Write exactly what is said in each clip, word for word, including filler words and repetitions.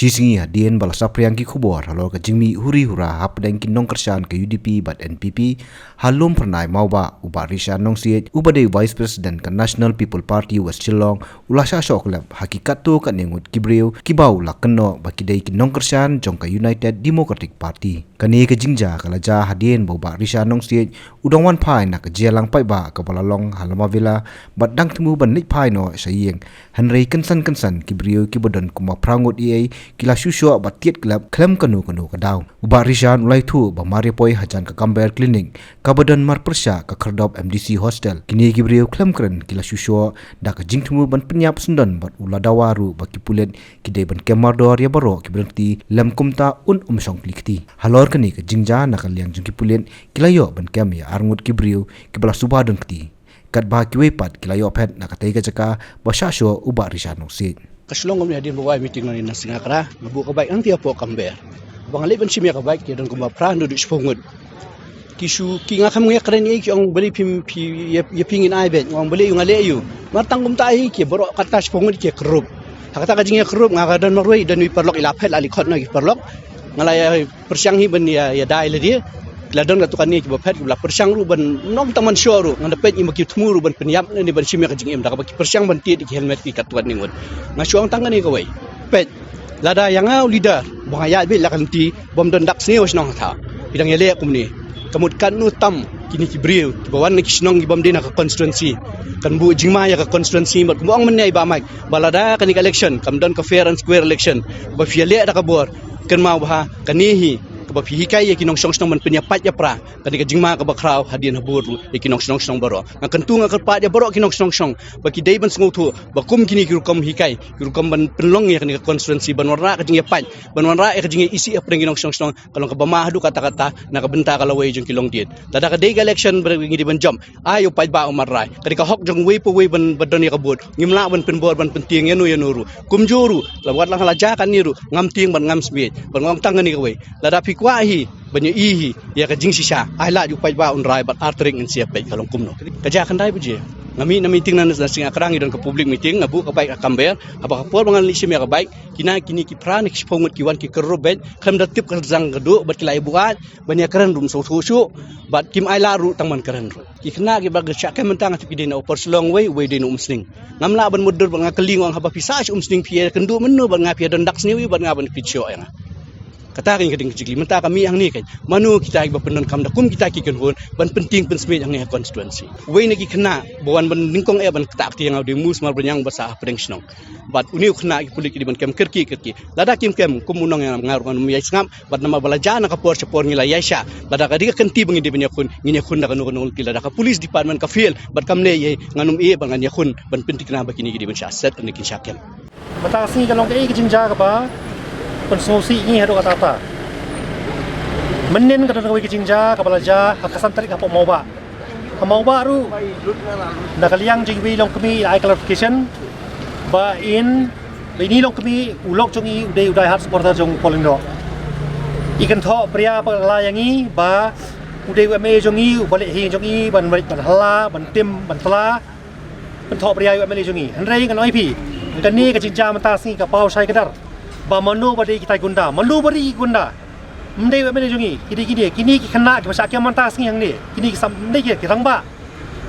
Shisngi hadien ba la saphriang ki khubor halor ka jingmih huri hura hapdeng ki nongkyrshan ka U D P bad N P P ha Lum Phyrnai Mawbah, u Bah Rishan Nongsiej uba dei Vice President ka National People Party West Shillong u la shah shoh klep ha ki katto katne ngut ki briew kiba u la kynnoh ba ki dei ki nongkyrshan jong ka United Democratic Party. Kane ka jingjia ka la jia hadien ba u Bah Rishan Nongsiej u dang wan phai na ka jingïalang paidbah kaba la long ha Lamavela bad dang thmu ban leit phai noh sha ïing. Hynrei kynsan kynsan ki briew kiba don kumba phra ngut ei ei ki la shu shoh bad tied klep khlem kano kano ka daw. U Bah Rishan u la ïathuh ba mar ïa poi hajan ka Camber Clinic kaba don marpyrshah ka Khyrdop M D C Hostel, kine ki briew khlem kren ki la shu shoh da ka jingthmu ban pynïap syndon bad u la dawa ruh ba ki pulit ki dei ban kem mardor ïa baroh kiba don kti lem kumta un ym shong kli kti. Halor kane ka jingjia na ka liang jong ki pulit ki la ïoh ban kem ïa ar ngut ki briew kiba la suba don kti. Katba kiwei pat ki la ïoh phet na katei ka jaka ba shah shoh u Bah Rishan Nongsiej. Ka shu long kumne hadien ba wai meeting na Singakra, nga buh ka bike hangtei hapoh Camber. Ba nga leit ban shim ïa ka bike ki don kumba phra haduh shiphew ngut. Ki shu ki nga kham ngi kren ei ki ong balei phim phi ïa phi ngin ai beit, nga ong balei ïa nga leh ïa u. Mar tang kumta hi ki baroh kata shiphew ngut ki kyrpad. Ha kata ka jingïakyrpad nga ka don marwei, don ïa u paralok i la phet la leit khot noh ïa u paralok. Nga la ïa pyrshang hi ban ïa, ïa dai lade. La don katto katne kiba phet kiba la pyrshang ruh ban nang tang ban shoh ruh, ngan da peit ïa ma ki thmu ruh ban pynïap ne ban shim ïa ka jingim da kaba ki pyrshang ban tied ïa ki helmet ki katto katne ngut. Nga shu ong tang kane kawei. Peit. Lada ïa nga u leader ba nga ïaid beit la ka lynti bym don dak sniew shnong ha thaw. Phi dang ïaleh kumne. Ka mut katno tam kine ki briew kiba wan na ki shnong ki bym dei na ka constituency. Kan buh jingma ïa ka constituency bad kumba ong mynne i Bah Mike ba lada kane ka election kam don ka fair and square election ba phi ïaleh da ka bor. Kynmaw bha kane hi kaba phi hikai ïa ki nongshong shnong ban pynïapait ïapra. Kane ka jingma kaba khraw hadien habud ruh ïa ki nongshong shnong baroh. Nga kyntu nga kyrpad ïa baroh ki nongshong shnong ba ki dei ban sngewthuh ba kum kine ki rukom hikai, ki rukom ban pynlong ïa kane ka constituency ban wanrah ka jingïapait, ban wanrah ïa ka jingïaisih hapdeng ki nongshong shnong, ka long kaba ma haduh katta katta na ka bynta ka lawei jong ki longdiat. Lada ka dei ka election ba ngi dei ban jop, ai u paidbah u marwei. Ka dei ka hok jong uwei pa uwei ban, ban don ïa ka vote. Ngim lah ban pynbor ban pyntieng ïano ïano ruh. Kumjuh ruh, la wat la nga la jia kane ruh, ngam tieng bad ngam smiej. Bad nga ong tang kane kawei. Lada phi kwah hi ban ïohi hi ïa ka jingshisha, ai lad ïa u paidbah un rai bad ar tarik ngin sa ïa peit ka long kumno. Ka jia khyndai baje. Nga mih na meeting na, na Singakra, ngi don ka public meeting, nga buh ka bike ha Camber. Haba ka por ba ngan leit shim ïa ka bike, kine kine ki phra ne ki shiphew ngut ki wan ki kyrpad beit, khlem da tip ka zang ka duh bad ki la ïa buaid ban ïa kren ruh ym sngewthuh shuh bad kim ai lad ruh tang ban kren ruh. Ki khynnah kiba shah kem mynta nga tip ki dei na u Por Shillong uwei, uwei dei na Umsning. Ngam lah ban mutdur bad nga kylli nga ong haba phi sah sha Umsning phi ïakynduh mynno bad nga, phi ïa don dak sniew ïa bad nga ban phi shu ïa nga. Kata ka dei ka jingkylli mynta ka mih hangne ka. Mano kita kiba pyndonkam da kum kita ki kynhun ban pyntieng pynsmiej hangne ha constituency. Uwei na ki khynnah ba wan ban nyngkong eh ban ktah kti ïa nga u dei u Mus Marbaniang ba sah hapdeng shnong. Bad une u khynnah ki pulit ki dei ban kem kyrkieh kyrkieh. Lada kim kem kum u nongïalam nga ruh ngan ym ïai sngap. Bad namar ba la jia na ka por sha por ngi la ïaishah. Lada ka dei ka kynti ba ngi dei ban ïakhun, ngin ïakhun da kano kano ka lynti. Lada ka police department ka fail bad kam leh ei ei, ngan ym ïeh bad ngan ïakhun ban pynthikna ba kine ki dei ban shah set ne kin shah kem. Mynta ka sngi ka long kaei ka jingjia kaba pynsngewsih ïa ngi haduh katta katta. Mynnin ka don kawei ka jingjia kaba la jia ha ka san tarik hapoh Mawbah. Ha Mawbah ruh na ka liang jong iwei i longkmie i la ai clarification ba in, ba ine i longkmie u lok jong i u dei u die hard supporter jong u Paul Lyngdoh. I kynthoh pria pala ïa ngi ba u dei u M L A jong i uba leh hi jong i ban wad ban hylla ban tim ban tla. Kynthoh pria ïa u M L A jong i. Hynrei ngan ong ïa phi, kane ka jingjia mynta ka sngi ka paw shai kdar ba mano ba dei kita ki gunda, mano ba dei ki gunda. Ym dei u M L A jong i, ki dei kine, kine ki khynnah kiba shah kem mynta ka sngi hangne. Kine ki sam, ym dei ki, ki rangbah.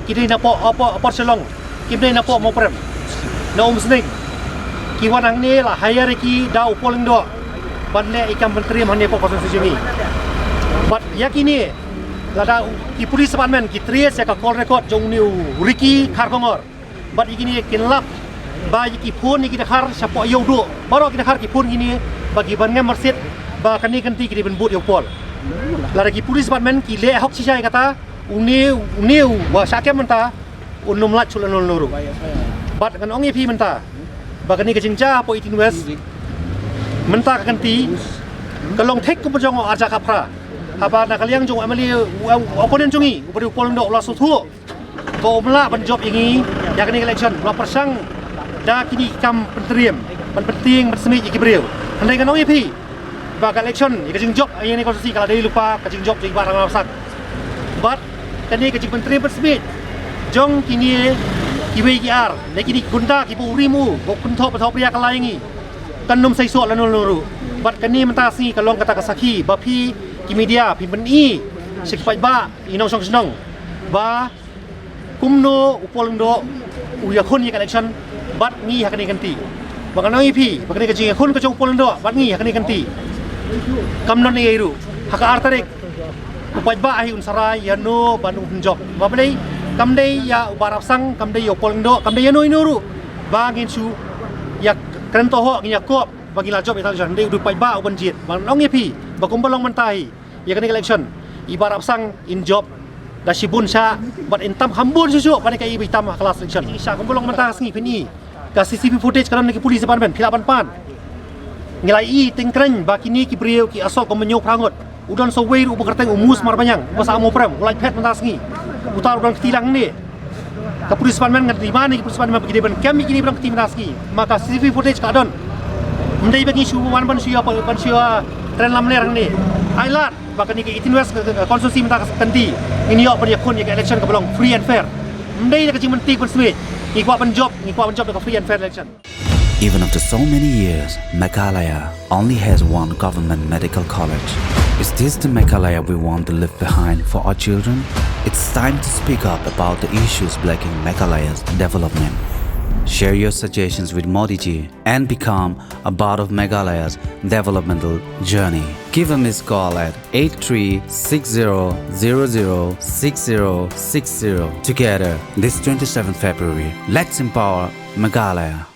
Ki dei na poh, poh, poh Shillong. Kim dei na poh Mawprem. Na Umsning. Ki wan hangne la hire ïa ki da u Paul Lyngdoh ban leh ïa ki kam pyntriem hangne poh constituency jong i. Bad ïa kine lada u, ki police department ki trace ïa ka call record jong une u Ricky Kharkongor. Bad ïa kine kin lap ba ïa ki phone ïa ki dkhar shapoh ïew duh. Baroh ki dkhar ki phone kine ba ki ban ngam marsit ba kane ka lynti ki dei ban bud ïa u Paul. Lada ki police department ki leh hok shisha ïa kata, une, une uba shah kem mynta un ym lait shuh lano lano ruh. Bad ngan ong ïa phi mynta ba kane ka jingjia hapoh eighteen West mynta ka lynti ka long thik kumba jong u arja ka phra. Haba na ka liang jong u M L A u, u opponent jong i uba dei u Paul Lyngdoh u la sngewthuh ba um lah ban jop ïa ngi ïa kane ka election, u la pyrshang da kine ki kam pyntriem ban pyntieng ban smiej ïa ki briew. Hynrei ngan ong ïa phi ba ka election ïa ka jingjop ïa kane ka constituency ka la dei lypa ka jingjop jong i Bah Rangbah Sak. Bad kane ka jingpyntriem pynsmiej jong kine kiwei ki ar ne kine ki gunda kiba u rim u ba u kynthoh pynthoh pria ka la ïa ngi. Kan nym seisoh lano lano ruh. Bad kane mynta sngi ka long kata ka sakhi ba phi ki media phi pyni sha ki paidbah, i nongshong shnong, ba kumno u Paul Lyngdoh u ïakhun ïa ka election bad ngi ha kane ka kynti. Ba ngan ong ïa phi ba kane ka jingïakhun ka jong u Paul Lyngdoh bad ngi ha kane ka kynti kam don ei ei ruh. Ha ka ar tarik u paidbah hi un sarai ïano ban u pynjop. Ba balei? Kam dei ïa u Bah Rapsang, kam dei ïa u Paul Lyngdoh, kam dei ïano ïano ruh ba ngin shu ïa kren toho, ngin ïa kop ba ngin la jop ïa ka election. Dei u dei u paidbah u ban jied. Ba ngan ong ïa phi ba kumba long mynta hi ïa kane ka election, i Bah Rapsang in jop da shibun sha, bad in tam kham bun shuh shuh ban ka i ba i tam ha ka last election. Sha kumba long mynta ka sngi phin i ka C C T V footage ka don na ki police department, phi lah ban pan. Ngi la i tyngkrein ba kine ki briew ki assault kum hynñiew phra ngut. U don sa uwei ruh uba kyrteng u Mus Marbaniang, uba sah Mawprem, u lait phet mynta ka sngi. Uta u don kti lang ne. Ka police department ngan demand ïa ki police department ba ki dei ban kem ïa kine ba don kti mynta ka sngi. Ma ka C C T V footage ka don. Ym dei ba ngi shu wan ban shu ïa, ban shu ïa tren lamler hangne. Ai lad ba kane ka eighteen West, ka, ka constituency mynta ka kynti ngin ïoh ban ïakhun ïa ka election kaba long free and fair. Ym dei da ka jingmynti ban smiej. Ngi kwah ban jop, ngi kwah ban jop da ka free and fair election. Even after so many years, Meghalaya only has one government medical college. Is this the Meghalaya we want to leave behind for our children? It's time to speak up about the issues blocking Meghalaya's development. Share your suggestions with Modi ji and become a part of Meghalaya's developmental journey. Give a missed call at eight three six zero zero zero six zero six zero. Together, this twenty-seventh February, let's empower Meghalaya.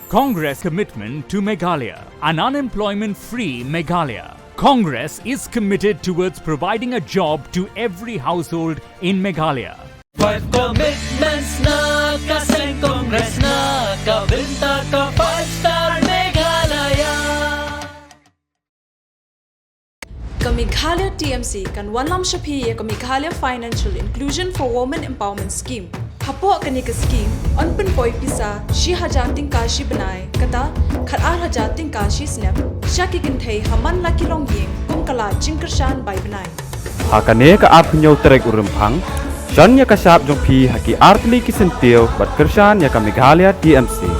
Congress commitment to Meghalaya, an unemployment-free Meghalaya. Congress is committed towards providing a job to every household in Meghalaya. Five commitments na ka seng Congress na ka bynta ka five star Meghalaya. Ka Meghalaya T M C kan wanlam sha phi ïa ka Meghalaya Financial Inclusion for Women Empowerment Scheme. Hapoh kane ka scheme yn pynpoi pisa shi hajar tyngka shi bnai, kata khatar hajar tyngka shi snem, sha ki kynthei ha man la ki longïing kum ka lad jingkyrshan bai bnai. Ha kane ka arphew hynñiew tarik u Rymphang, shon ïa ka shap jong phi ha ki artylli ki syntiew bad kyrshan ïa ka Meghalaya T M C.